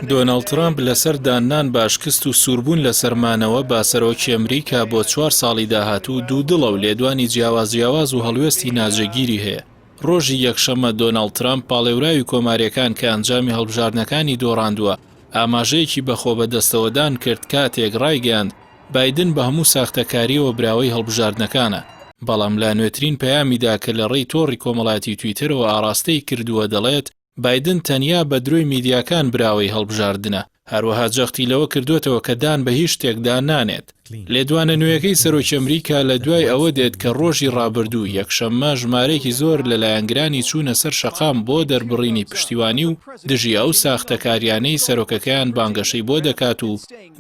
دۆناڵد ترەمپ لەسەر داننان بە شکست و سووربوون لەسەر مانەوە بە سەرۆکی ئەمریکا بۆ چوار ساڵی داهاتوو دوودڵە و لێدوانی جیاواز جیاواز و هەڵوێستی ناجێگیری هەیە. ڕۆژی یەکشەممە دۆناڵد ترەمپ پاڵێوراوی کۆمارییەکان کە ئەنجامی هەڵبژاردنەکانی دۆڕاندووە، ئاماژەیەکی بە خۆبەدەستەوەدان کرد کاتێک ڕایگەیاند بایدن بە هەموو ساختەکارییەوە براوەی هەڵبژاردنەکانە، بەڵام لە نوێترین پەیامیدا کە لە ڕێی تۆڕی کۆمەڵایەتی تویتەرەوە ئاڕاستەی کردووە دەڵێت بایدن تەنیا بە درۆی میدیاکان براوەی هەڵبژاردنە، هەروەها جەختی لەوە کردووەتەوە کە دان بە هیچ شتێکدا نانێت. لێدوانە نوێیەکەی سەرۆکی ئەمریکا لە دوای ئەوە دێت کە ڕۆژی ڕابردوو، یەکشەممە، ژمارەیەکی زۆر لە لایەنگرانی چوونە سەر شەقام بۆ دەربڕینی پشتیوانی و دژی ئەو ساختەکاریانەی سەرۆکەکەیان بانگەشەی بۆ دەکات و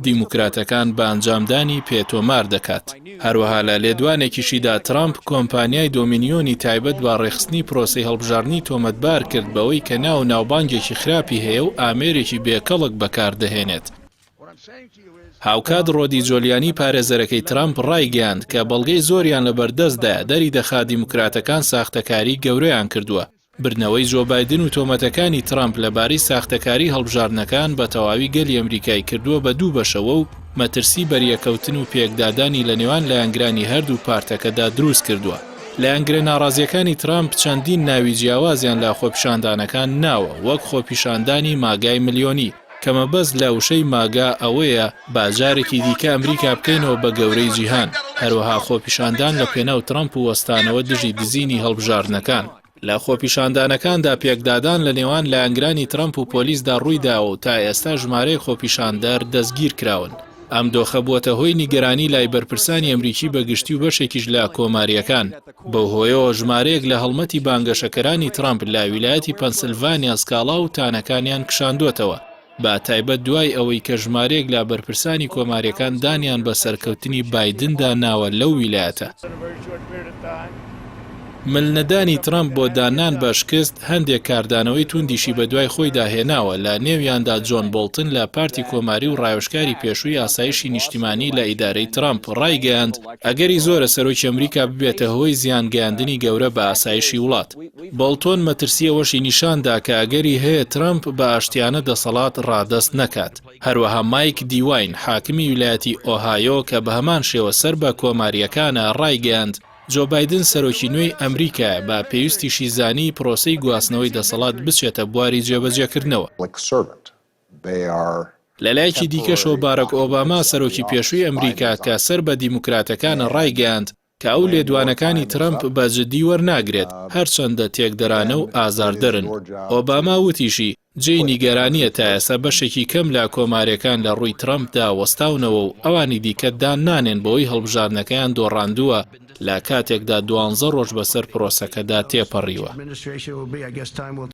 دیموکراتەکان بە ئەنجامدانی پێ تۆمار دەکات. هەروەها لە لێدوانێکیشیدا ترەمپ کۆمپانیای دۆمینیۆنی تایبەت بە ڕێکخستنی پرۆسەی هەڵبژاردنی تۆمەتبار کرد بەوەی کە ناو و ناوبانگێکی خراپی هەیە و ئامێرێکی بێ کەڵک بەکاردەهێنێت. هاوکات ڕۆدی جۆلیانی پارێزەرەکەی ترەمپ ڕایگەیاند کە بەڵگەی زۆریان لەبەردەستدایە دەریدەخات دیموکراتەکان ساختەکاری گەورەیان کردووە. بردنەوەی جۆ بایدن و تۆمەتەکانی ترەمپ لەبارەی ساختەکاری هەڵبژاردنەکان بە تەواوی گەلی ئەمریکای کردووە بە دوو بەشەوە و مەترسی بەریەکەوتن و پێکدادانی لە نێوان لایەنگرانی هەردوو پارتەکەدا دروست کردووە. لایەنگرە ناڕازییەکانی ترەمپ چەندین ناوی جیاوازیان لە خۆپیشاندانەکان ناوە وەک خۆپیشاندانی ماگای ملیۆنی، کە مەبەست لە وشەی ماگا ئەوەیە با جارێکی دیکە ئەمریکا بکەینەوە بە گەورەی جیهان، هەروەها خۆپیشاندان لە پێناو ترەمپ و وەستانەوە دژی دزینی هەڵبژاردنەکان. لە خۆپیشاندانەکاندا پێکدادان لە نێوان لایەنگرانی ترەمپ و پۆلیسدا ڕوویداوە و تا ئێستا ژمارەیەک خۆپیشاندەر دەستگیرکراون. ئەم دۆخە بووەتە هۆی نیگەرانی لای بەرپرسانی ئەمریکی بە گشتی و بەشێکیش لە کۆمارییەکان. بەو هۆیەوە ژمارەیەک لە هەڵمەتی بانگەشەکەرانی ترەمپ لە ویلایەتی پەنسلڤانیا سکاڵا و تانەکانیان کشاندووەتەوە، بە تایبەت دوای ئەوەی کە ژمارەیەک لە بەرپرسانی کۆمارییەکان دانیان بە سەرکەوتنی بایدندا ناوە لەو ویلایەتە. ملنەدانی ترەمپ بۆ داننان بە شکست، هەندێک کاردانەوەی تووندیشی بەدوای خۆیدا هێناوە، لە نێویاندا جۆن بۆڵتن لە پارتی کۆماری و ڕاوێژکاری پێشووی ئاسایشی نیشتیمانی لە ئیدارەی ترەمپ، ڕایگەیاند، ئەگەری زۆرە سەرۆکی ئەمریکا ببێتە هۆی زیان گەیاندنی گەورە بە ئاسایشی وڵات. بۆڵتۆن مەترسی ئەوەشی نیشان دا کە ئەگەری هەیە ترەمپ بە ئاشتیانە دەسەڵات ڕادەست نەکات. هەروەها مایک دیواین، حاکمی ویلایەتی ئۆهایۆ کە بەهەمان شێوە سەر بە کۆمارییەکانە، ڕایگەیاند، جۆ بایدن سەرۆکی نوێی ئەمریکایە، بە پێویستیشی زانی پرۆسەی گواستنەوەی دەسەڵات بچێتە بواری جێبەجێکردنەوە. لەلایەکی دیکەشەوە باراک ئۆباما سەرۆکی پێشووی ئەمریکا کە سەر بە دیموکراتەکانە ڕایگەیاند کە ئەو لێدوانەکانی ترەمپ بە جدی وەرناگرێت هەرچەندە تێکدەرانە و ئازاردەرن. ئۆباما وتیشی، جێی نیگەرانییە تا ئێستا بەشێکی کەم لە کۆمارییەکان لە ڕووی ترەمپدا وەستاونەوە و ئەوانی دیکە دان نانێن بەوەی هەڵبژاردنەکەیان دۆڕاندووە لە کاتێکدا دوانزە ڕۆژ بەسەر پرۆسەکەدا تێپەڕیوە.